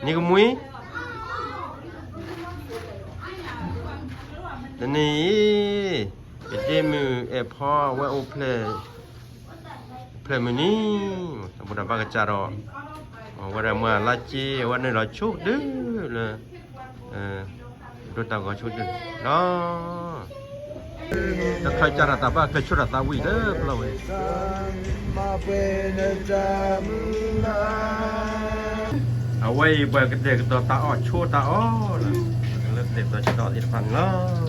နံၤကမှံ, တနံၤအံၤ ကဒ့မုၣ်အဲၣ်ဖီအဝဲအိၣ်ဖျဲၣ်, ဖျဲၣ်မုၢ်နံၤ, တၢ်ဘူၣ်တၢ်ဘါကစၢ်ဒီး အဝဲဒၣ်မုၢ်လါက့ အဝဲန့ၣ်ဒီးဆိကတၢၢ်လၢ ဒိတၢ်ဂီၤဆိကတၢၢ်လီၤ. တၢ်ချၢကၢ်တၢ်သးဘၣ်ကဆိၣ်တၢ်သးဝံၣ်လၢပျီဝဲ အဝဲအံၤပှၤကတဲာ်ကတီၤတၢ်အီၣ်ဆိတၢ်အီၣ်လီၤ, လၢကတဲာ်ကတီၤဆၢဒီးသ့ၣ်တဖၣ်န့ၣ်လီၤ.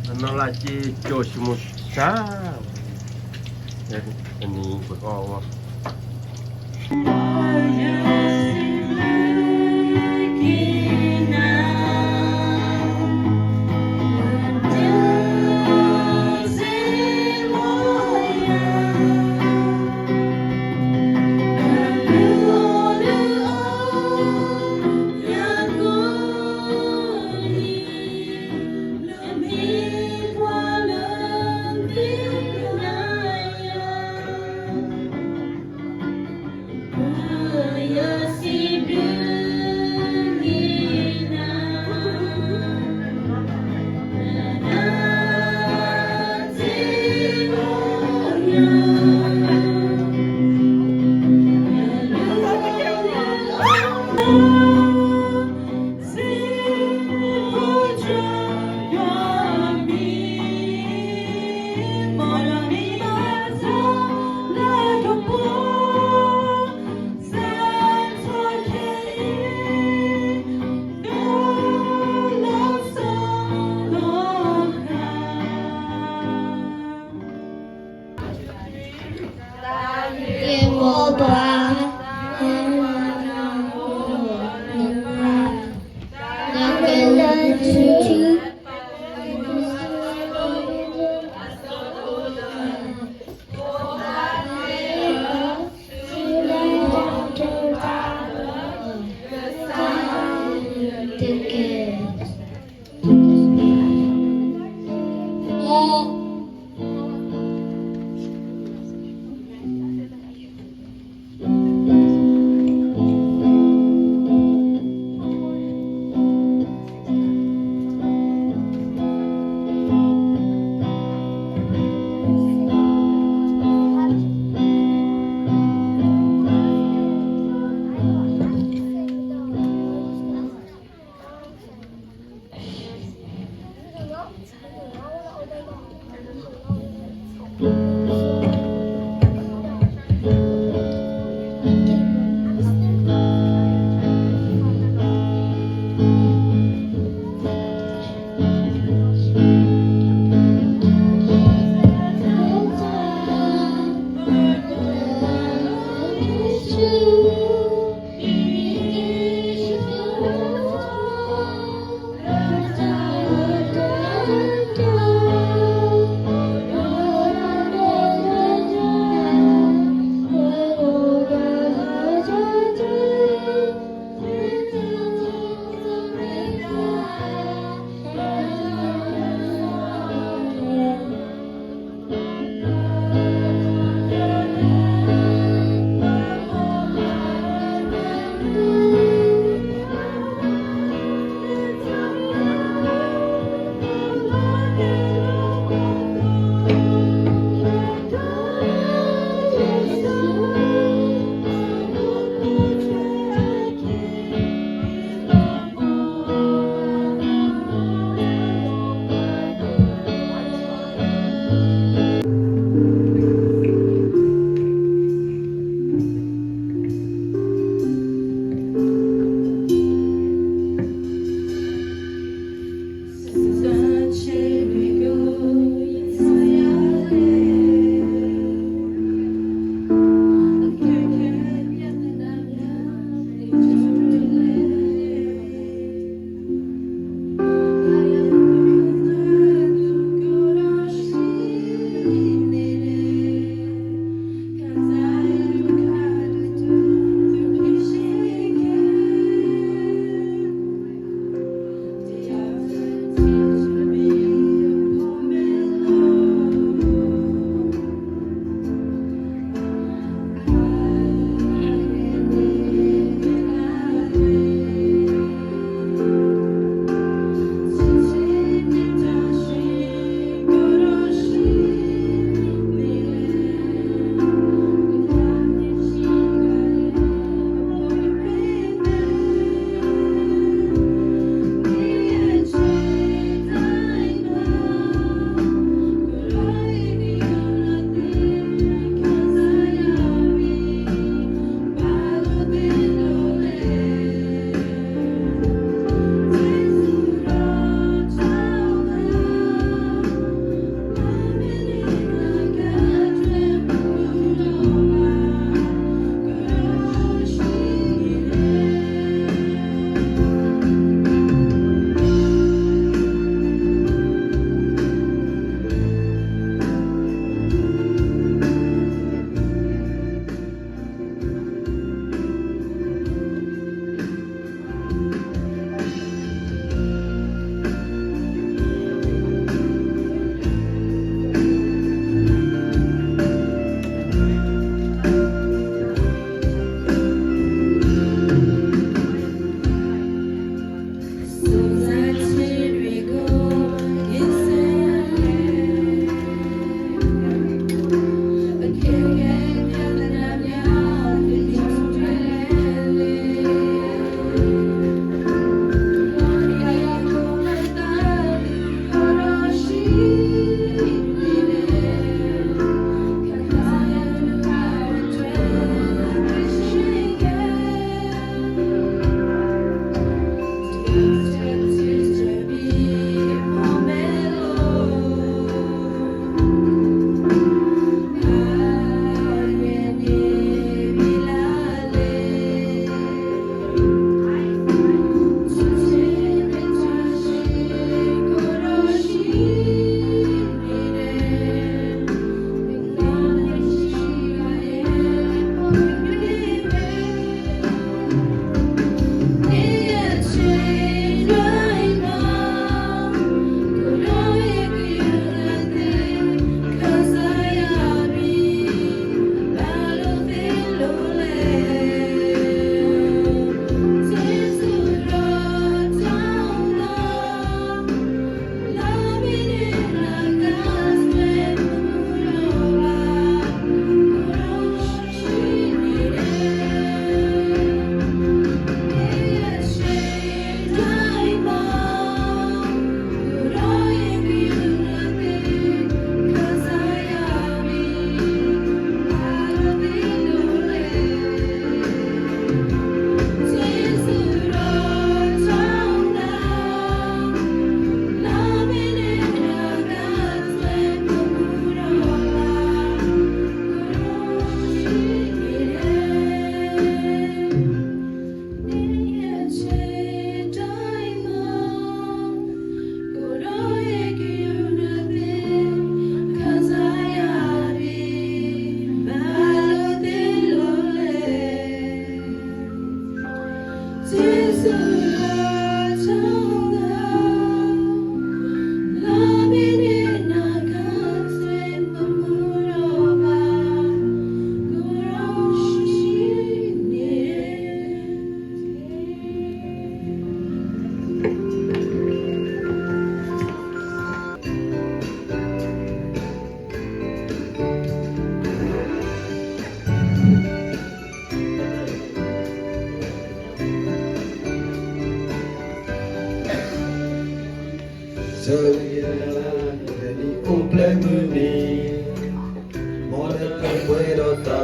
အနီၢ်လၢက့ကၠိၣ်ဆူမူဆါ, တနံၤပကအီၣ်ဝဲ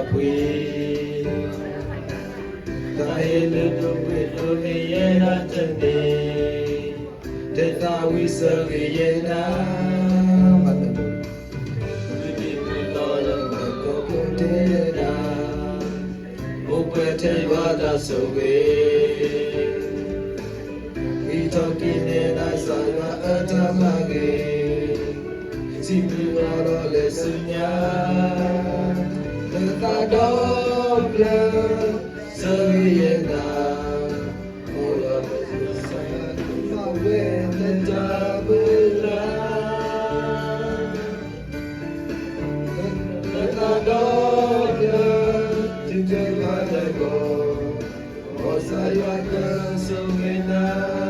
ပှ့ၤ, တၢ်ဟ့ၣ်လၢဒိၣ်ပှ့ၤဒိၣ်န့ၣ်ယဲဒၣ်တန့ၢ်, တသးဝံၣ်ဆၢဂ့ၤယဲဒၣ်, မၤတၢ်, မုၢ်နံၤမုၢ်သီလၢပှၤကိးပူၤတဲဒၣ်, အိၣ်ပှဲၤထဲယွၤတၢ်ဆိၣ်ဂ့ၤ, ဂံၢ်ထီၣ်က့ၤနဲဒၣ်ကစၢ်ယွၤအတၢ်မၤဂ့ၤ, စံးဘျုးအီၤဒီးလဲၤဆူညါ, လၢသးဒီဖျၢၣ်, ဆၢဂ့ၤယဲဒၣ်, အိၣ်လၢပကစၢ်ယွၤကမၤဝဲလၢတၢ်မုၢ်လၢ် လၢသးဒီဖျၢၣ်, တုၤတဘၣ်တဂီၤ, မ်ကစၢ်ယွၤကဆိၣ်ဂ့ၤနၤ.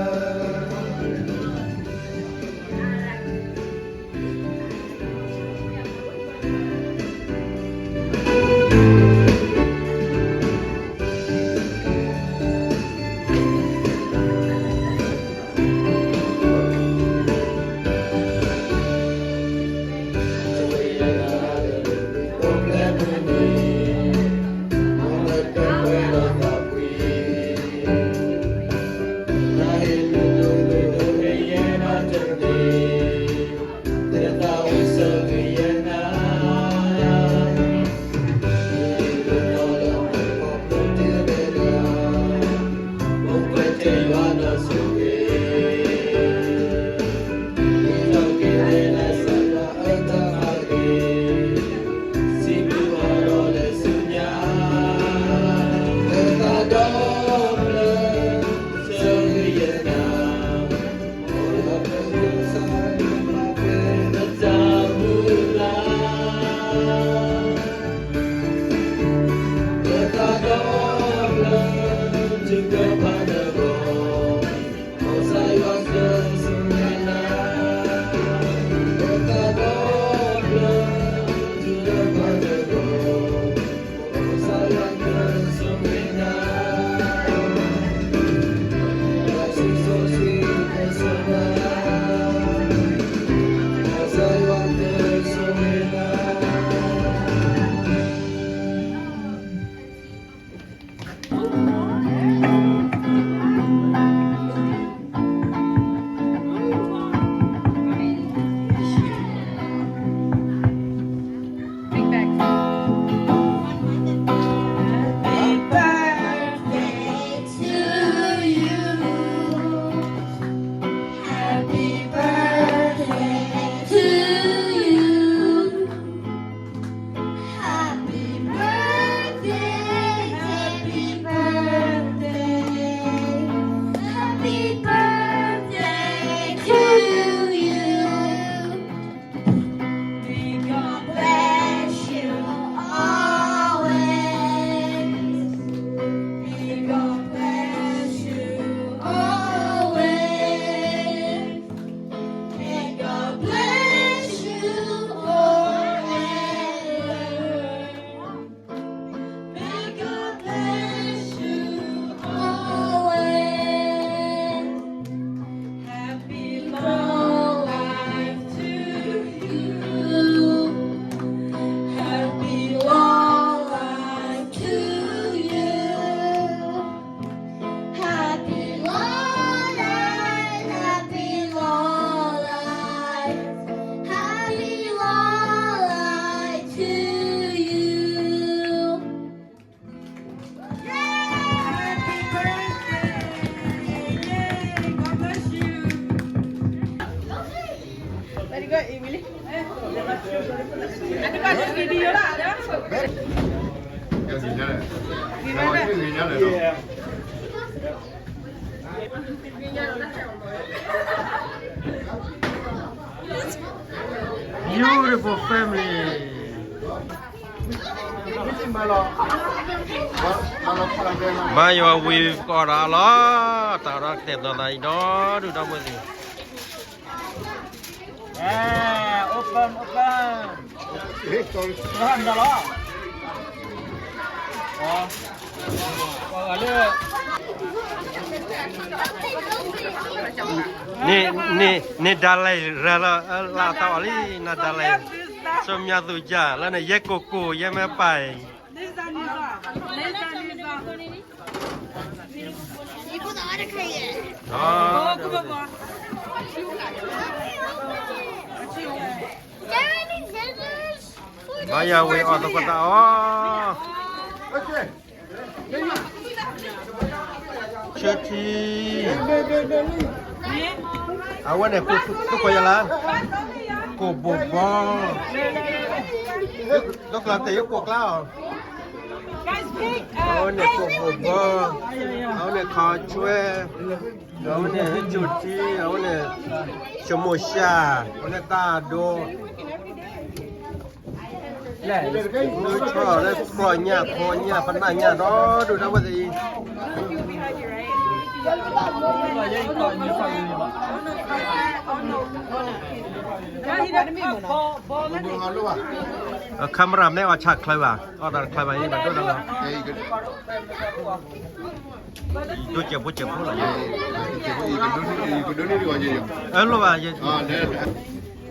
Beautiful family. ဘါယွၤဝံၤကီးဒီးအလီၢ် တၢ်ဒီးကတဲာ်ကတီၤသးအံၤဒီဒူၣ်ဒီမုၢ်သ့ၣ် open open လီၤ န့ၣ် န့ၣ် န့ၣ်ဒါလဲၣ်ရၤလီၤ လၢအသးအီၤလံ နဒါလဲၣ် စီၤမြသူကြာ လၢန့ၣ် ယဲကိၢ်ကိၢ် ယဲမ့ၢ်ပၢ်အံၤ ဘါယၤဝံၤအီၣ်သကိးတၢ်အီၣ်, ဆၢထံ, အဝဲန့ၣ် ကိၣ်သူၣ်ကိၣ်ယၤလၢ, ကိၣ်ဘိၣ်ဘီ, လၢကျါတဲယကိၣ်ကျါအီၤ, အဝဲန့ၣ်ကိၣ်ဘိၣ်ဘီ, အဝဲန့ၣ်ခီဆွဲ, အဝဲန့ၣ်ဟဲကၠိၣ်ထံ, အဝဲန့ၣ် ကမိၢ်ရှါ, အဝဲန့ၣ်တၢ်ဒိ, မုၢ်ထီၣ်လၢဃီညၣ်ဖိညၣ်ပနၢ်ညၣ်ဒီဒူၣ်ဒီဝဲၢ်သ့ၣ်အံၤ, အ camera မ့ၢ်အီၣ်ဆၣ်ချၢဘၣ်, အီၣ်တၢ်တချၢဘၣ်အံၤဘၣ်ဒိၣ်ဒီးလီၤ, ဒိၣ်စဲးဖိစဲးဖိလီၤ, အလိၣ်ဘၣ်, အီၣ်လံအီၣ်လံယါအီၣ်ဒီပုၢ်ဝဲၢ်သ့ၣ်,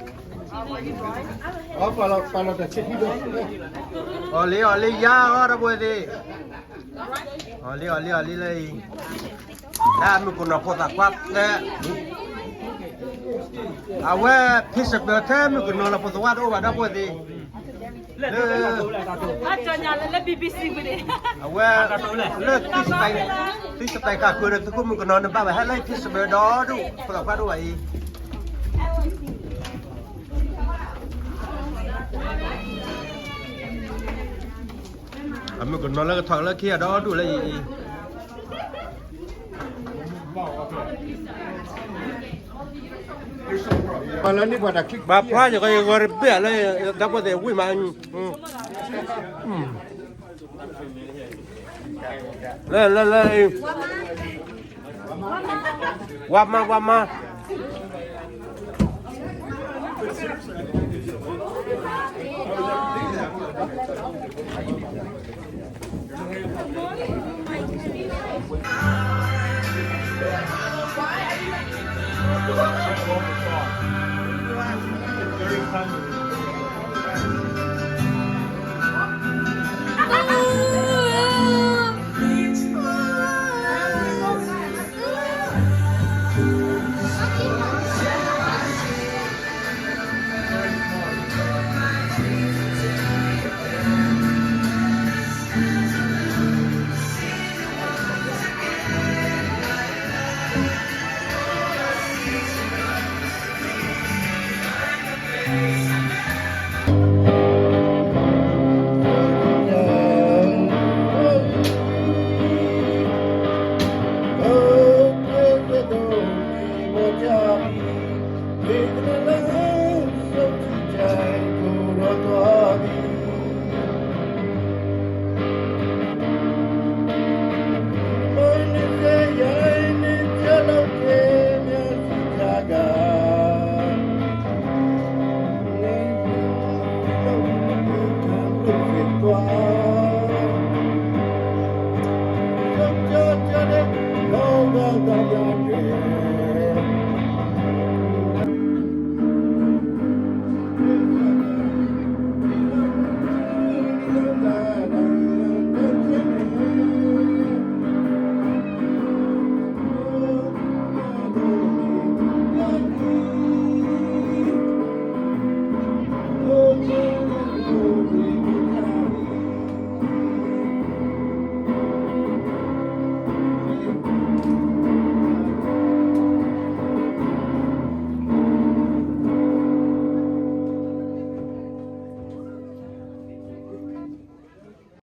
အီၣ်လံအီၣ်လံအီၣ်လံလၢအံၤ, တၢ်မုၣ်ကနီၤဖိသၣ်ခွါသၢ, အဝဲဖံးစပၢၤထဲမုၣ်ကနီၤလီၤ ဖိသဝါတအိၣ်ဘၣ်ဒီပုၢ်ဝဲၢ်သ့ၣ်, လၢ အဝဲ လၢ သုစတဲးကၢ်ဃုာ်ဒီးသုးခိၣ်မုၣ်ကနီၤန့ၣ်ဘၣ်ဝဲဟဲလၢဖံးစပၢၤဒီဒူၣ် ဖိသၣ်ခွါတအိၣ်ဘၣ်အံၤ အမုၣ်ကနီၤလၢကထီၣ်လၢခံအဒီဒူၣ်လၢအံၤအံၤ, ပှၤဖျါယကယဂီၤတဘ့ၣ်လၢ ဒီပုၢ်ဝဲၢ်သ့ၣ်ဝံၣ်မး, လၢ လၢ လၢ ဝါမါ ဝါမါ